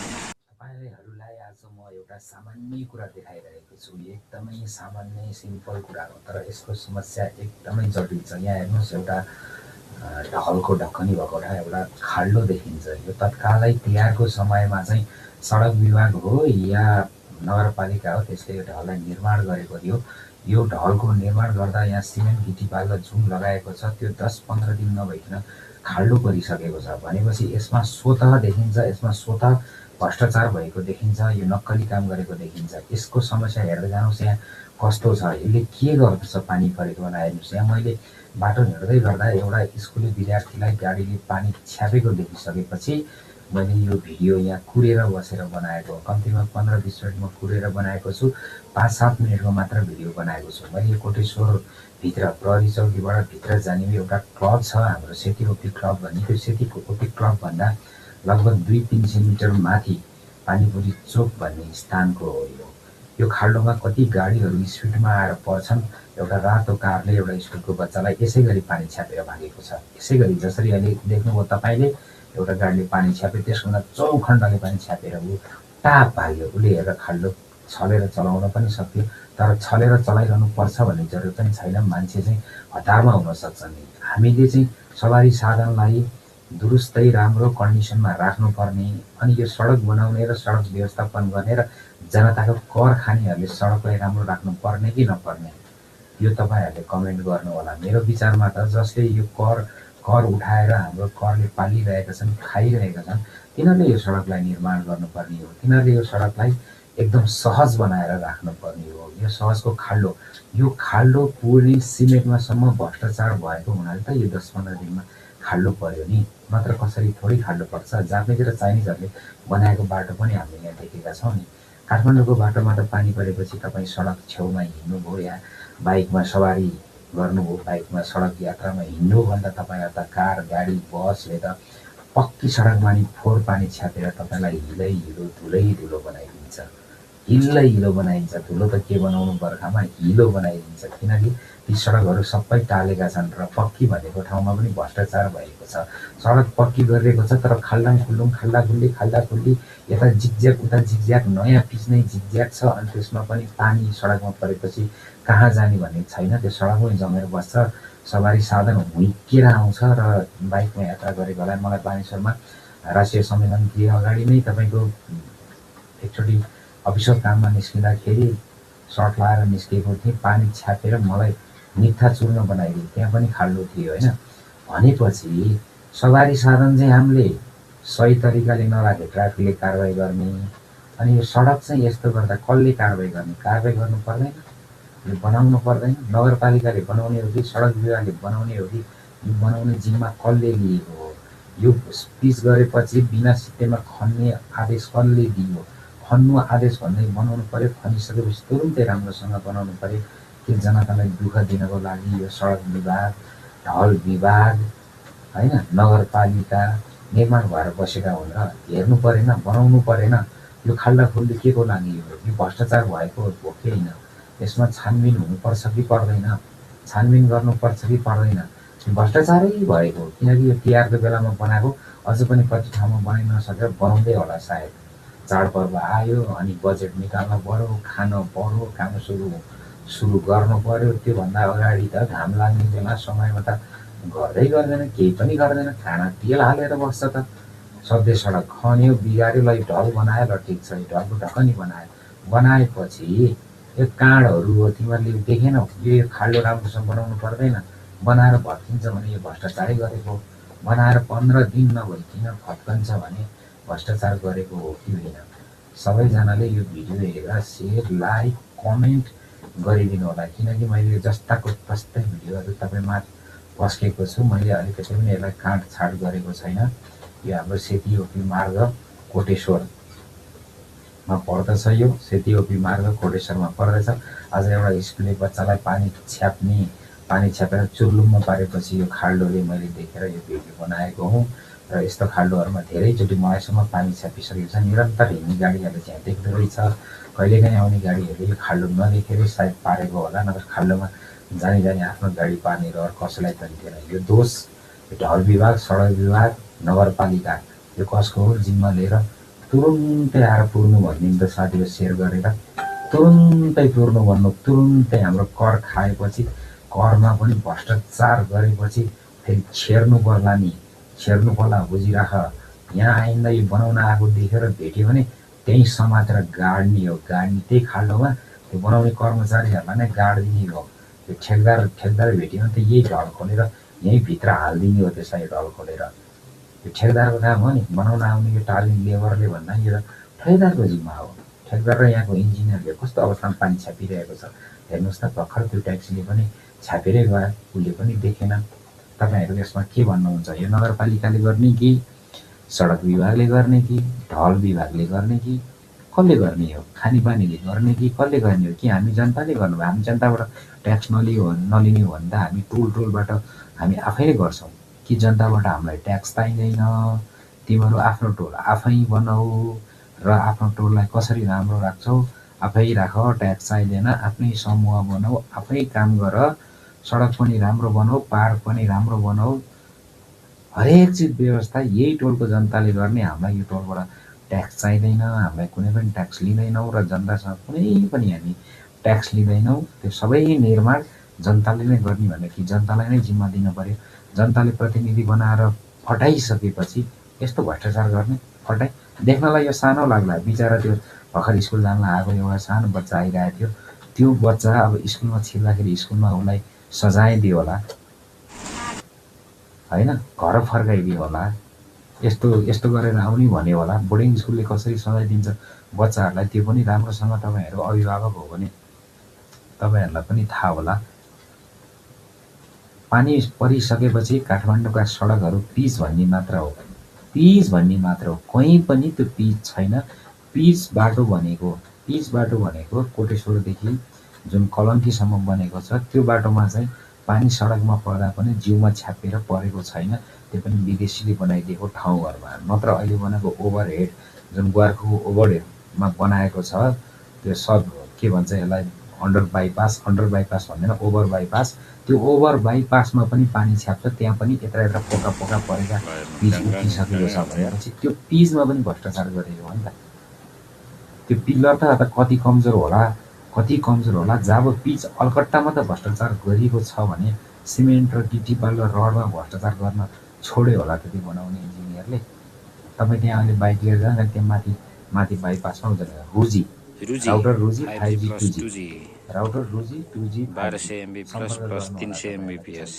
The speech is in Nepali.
तपाईँहरूलाई आज म एउटा सामान्य कुरा देखाइरहेको छु। एकदमै सामान्य सिम्पल कुरा हो, तर यसको समस्या एकदमै जटिल छ। यहाँ हेर्नुहोस्, एउटा ढलको ढक्कनी भएको एउटा खाल्डो देखिन्छ। यो तत्कालै तिहारको समयमा चाहिँ सडक विभाग हो या नगरपालिका हो, त्यसले यो ढललाई निर्माण गरेको थियो। यो ढलको निर्माण गर्दा यहाँ सिमेन्ट गिटी बालुवा जुन लगाएको छ त्यो 10-15 दिन नभइकन खाल्डो परिसकेको छ भनेपछि यसमा स्वतः देखिन्छ, यसमा स्वतः भ्रष्टाचार भएको देखिन्छ, यो नक्कली काम गरेको देखिन्छ। यसको समस्या हेर्दै जानुहोस्, यहाँ कस्तो छ, यसले के गर्दछ पानी परेको बेला। हेर्नुहोस्, यहाँ मैले बाटो हिँड्दै गर्दा एउटा स्कुले विद्यार्थीलाई गाडीले पानी छ्यापेको देखिसकेपछि मैले यो भिडियो यहाँ कुरेर बसेर बनाएको। कम्तीमा 15-20 मिनट म कुरेर बनाएको छु, 5-7 मिनटको मात्र भिडियो बनाएको छु। मैले कोटेश्वरभित्र प्रहरी चौकीबाट भित्र जाने एउटा क्लब छ हाम्रो, सेतीरोपी क्लब भन्ने। त्यो सेतीरोपी क्लबभन्दा लगभग 200-300 मिटर माथि पानीपुरी चोक भन्ने स्थानको हो यो खाल्डोमा कति गाडीहरू स्पिडमा आएर पर्छन्। एउटा रातो कारले एउटा स्कुलको बच्चालाई यसै गरी पानी छ्यापेर भागेको छ। यसै गरी जसरी अहिले देख्नुभयो तपाईँले, एउटा गाडीले पानी छ्याप्यो, त्यसभन्दा चौखण्डले पानी छ्यापेर ऊ टाप भाग्यो। उसले हेरेर खाल्डो छलेर चलाउन पनि सक्थ्यो, तर छलेर चलाइरहनु पर्छ भन्ने जरुरत पनि छैन। मान्छे चाहिँ हतारमा हुन सक्छन्। हामीले चाहिँ सवारी साधनलाई दुरुस्तै राम्रो कन्डिसनमा राख्नुपर्ने, अनि यो सडक बनाउने र सडक व्यवस्थापन गर्ने र जनताको कर खानेहरूले सडकलाई राम्रो राख्नुपर्ने कि नपर्ने, यो तपाईँहरूले कमेन्ट गर्नु होला। मेरो विचारमा त जसले यो कर उठाएर हाम्रो करले पालिरहेका छन्, खाइरहेका छन्, तिनीहरूले यो सडकलाई निर्माण गर्नुपर्ने हो। तिनीहरूले यो सडकलाई एकदम सहज बनाएर राख्नुपर्ने हो। यो सहजको खाल्डो, यो खाल्डो पुर्ने सिमेन्टमासम्म भ्रष्टाचार भएको हुनाले त यो 10-15 दिनमा खाल्डो पर्यो नि, नत्र कसरी थोरै खाल्डो पर्छ। जापानिज र चाइनिजहरूले बनाएको बाटो पनि हामीले यहाँ देखेका छौँ नि। काठमाडौँको बाटोमा त पानी परेपछि तपाईँ सडक छेउमा हिँड्नुभयो या बाइकमा सवारी गर्नुभयो, बाइकमा सडक यात्रामा हिँड्नु भन्दा तपाईँलाई त कार, गाडी, बसले त पक्की सडकमा नि फोहोर पानी छ्यापेर तपाईँलाई हिलै हिलो, धुलै धुलो बनाइदिन्छ। हिलै हिलो बनाइदिन्छ। धुलो त के बनाउनु, बर्खामा हिलो बनाइदिन्छ, किनकि ती सडकहरू सबै टालेका छन् र पक्की भनेको ठाउँमा पनि भ्रष्टाचार भएको छ। सडक पक्की गरिरहेको छ, तर खाल्डाङ खुल्डुङ, खाल्डा खुल्डी, यता जिगज्याग उता जिगज्याग, नयाँ पिच नै जिगज्याग छ। अनि त्यसमा पनि पानी सडकमा परेपछि कहाँ जाने भन्ने छैन, त्यो सडकमै जमेर बस्छ। सवारी साधन हुइकेर आउँछ र बाइकमा यात्रा गरेकोलाई मलाई बानेश्वरमा राष्ट्रिय सम्मेलन दिए अगाडि नै तपाईँको एकचोटि अफिसियल काममा निस्किँदाखेरि सर्ट लाएर निस्किएको थिएँ, पानी छ्यापेर मलाई मिठा चूर्ण बनाइदियो। त्यहाँ पनि खाल्डो थियो होइन। भनेपछि सवारी साधन चाहिँ हामीले सही तरिकाले नराखे ट्राफिकले कारवाही गर्ने, अनि यो सडक चाहिँ यस्तो गर्दा कसले कारवाही गर्ने? कारवाही गर्नु पर्दैन, यो बनाउनु पर्दैन? नगरपालिकाले बनाउने हो कि सडक विभागले बनाउने हो कि? यो बनाउने जिम्मा कसले लिएको हो? यो पिच गरेपछि बिना सित्तैमा खन्ने आदेश कसले दियो? खन्नु आदेश भन्दै बनाउनु पर्यो, खनिसकेपछि तुरुन्तै राम्रोसँग बनाउनु पर्यो कि जनतालाई दुःख दिनको लागि यो सडक विभाग, ढल विभाग होइन, नगरपालिका निर्माण भएर बसेका हुन् र हेर्नु परेन, बनाउनु परेन? यो खाल्डा खुल्डी के को लागि हो? यो भ्रष्टाचार भएको हो कि होइन? यसमा छानबिन हुनुपर्छ कि पर्दैन? छानबिन गर्नुपर्छ कि पर्दैन? भ्रष्टाचारै भएको, किनकि यो तिहारको बेलामा बनाएको, अझ पनि कति ठाउँमा बनाइ नसकेर बनाउँदै होला सायद। चाडपर्व आयो अनि बजेट निकाल्नु पर्यो, खानु पर्यो, काम सुरु गर्नु पर्यो। त्योभन्दा अगाडि त घाम लाग्ने बेला समयमा त गर्दैन, केही पनि गर्दैन, खाना तेल हालेर बस्छ त। सधैँ सडक खन्यो, बिगाऱ्यो, ल ढल बनायो, ल ठिक छ, ढलको ढकनी बनाएपछि यो काँडहरू हो, तिमीहरूले देखेनौ? यो खाल्डो राम्रोसँग बनाउनु पर्दैन, बनाएर भत्किन्छ भने यो भ्रष्टाचारै गरेको। बनाएर 15 दिन नभइकन भत्कन्छ भने भ्रष्टाचार गरेको हो कि होइन? सबैजनाले यो भिडियो हेरेर सेयर, लाइक, कमेन्ट गरिदिनु होला, किनकि मैले जस्ताको तस्तै भिडियोहरू तपाईँमा पस्केको छु। मैले अलिकति पनि यसलाई काटछाड गरेको छैन। यो हाम्रो सेतीओपी मार्ग कोटेश्वरमा पर्दछ। यो सेतीओपी मार्ग कोटेश्वरमा पर्दछ। आज एउटा स्कुले बच्चालाई पानी छ्यापेर चुर्लुम्म पारेपछि यो खाल्डोले मैले देखेर यो भिडियो बनाएको हुँ। र यस्तो खाल्डोहरूमा धेरैचोटि मलाइसम्म पानी छ्यापिसकेको छ। निरन्तर हिँड्ने गाडीहरूले चाहिँ देख्दो रहेछ, कहिलेकाहीँ आउने गाडीहरूले यो खाल्डो नदेखेरै सायद पारेको होला, नभए खाल्डोमा जानी आफ्नो गाडी पार्ने रहर कसैलाई पनि थिएन। यो दोष ढल विभाग, सडक विभाग, नगरपालिका, यो कसको हो? जिम्मा लिएर तुरुन्तै आएर पुर्नु भनिदिनु त साथीको सेयर गरेर तुरुन्तै पुर्नु भन्नु, तुरुन्तै हाम्रो कर खाएपछि करमा पनि भ्रष्टाचार गरेपछि फेरि छेर्नु पर्ला नि, छेर्नु पर्ला बुझिराख। यहाँ आइन्दा यो बनाउन आएको देखेर भेट्यो भने त्यहीँ समातेर गाड्ने हो, गाड्ने त्यही खाल्डोमा त्यो बनाउने कर्मचारीहरूलाई नै गाडिदिने हो। त्यो ठेकदार भेट्यो भने त यही ढल खोलेर यहीँ भित्र हालिदिने हो, त्यसलाई ढल खोलेर। त्यो ठेकदारको काम हो नि, बनाउन आउने यो टालिङ लेबरले भन्दा यो त ठेकदारको जिम्मा हो। ठेकदार र यहाँको इन्जिनियरले कस्तो अवस्थामा पानी छापिरहेको छ हेर्नुहोस् त। भर्खर त्यो ट्याक्सीले पनि छापेरै गयो, उसले पनि देखेन। तपाईँहरू यसमा के भन्नुहुन्छ? यो नगरपालिकाले गर्ने कि सडक विभागले गर्ने कि ढल विभागले गर्ने कि कसले गर्ने हो? खानेपानीले गर्ने कि कसले गर्ने हो? कि हामी जनताले गर्नु? हामी जनताबाट ट्याक्स नलिने हो भने त हामी टोलबाट हामी आफैले गर्छौँ कि जनताबाट हामीलाई ट्याक्स चाहिँदैन? तिमीहरू आफ्नो टोल आफै बनाऊ र आफ्नो टोललाई कसरी राम्रो राख्छौ आफै राख, ट्याक्स चाहिँदैन। आफ्नै समूह बनाऊ, आफै काम गर, सडक पनि राम्रो बनाऊ, पार्क पनि राम्रो बनाऊ, हरेक चिज व्यवस्था यही टोलको जनताले गर्ने। हामीलाई यो टोलबाट ट्याक्स चाहिँदैन, हामीलाई कुनै पनि ट्याक्स लिँदैनौँ र जनतासँग कुनै पनि हामी ट्याक्स लिँदैनौँ। त्यो सबै निर्माण जनताले नै गर्ने भनेर कि जनतालाई नै जिम्मा दिनु पर्यो। जनताले प्रतिनिधि बनाएर फटाइसकेपछि यस्तो भ्रष्टाचार गर्ने फटाइ देख्नलाई यो सानो लाग्ला। बिचरा त्यो भर्खर स्कुल जान आएको एउटा सानो बच्चा आइरहेको थियो, त्यो बच्चा अब स्कुलमा छिर्दाखेरि स्कुलमा उसलाई सजाय दियो होला होइन, घर फर्काइदियो होला, यस्तो गरेर आउने भन्यो होला। बोर्डिङ स्कुलले कसरी सजाय दिन्छ बच्चाहरूलाई त्यो पनि राम्रोसँग तपाईँहरू अभिभावक हो भने तपाईँहरूलाई पनि थाहा होला। पानी परिसकेपछि काठमाडौँका सडकहरू पिच भन्ने मात्र हो, पिच भन्ने मात्र हो, कहीँ पनि त्यो पिच छैन। पिच बाटो भनेको कोटेश्वरदेखि जुन कलङ्कीसम्म बनेको छ त्यो बाटोमा चाहिँ पानी सडकमा पर्दा पनि जिउमा छ्यापेर परेको छैन। त्यो पनि विदेशीले बनाइदिएको ठाउँहरूमा। नत्र अहिले बनाएको ओभरहेड जुन गोर्खाको ओभरहेडमा बनाएको छ त्यो सब के भन्छ यसलाई अन्डर बाइपास भन्दैन, ओभर बाइपास। त्यो ओभर बाइपासमा पनि पानी छ्याप्छ, त्यहाँ पनि यत्र पोका परेका पिच उठिसकेको छ भनेपछि त्यो पिचमा पनि भ्रष्टाचार गरेको हो नि त। त्यो पिलर त कति कमजोर होला। जब पिच अलकट्टामा त भ्रष्टाचार गरिएको छ भने सिमेन्ट र गिटी बालु र रडमा भ्रष्टाचार गर्न छोड्यो होला त त्यो बनाउने इन्जिनियरले। तपाईँ त्यहाँ अहिले बाइक लिएर जाँदा त्यहाँ माथि बाइपासमा हुन्छ router Rushdie 5G 2G, router Rushdie 2G 1200 MB+ 300 Mbps।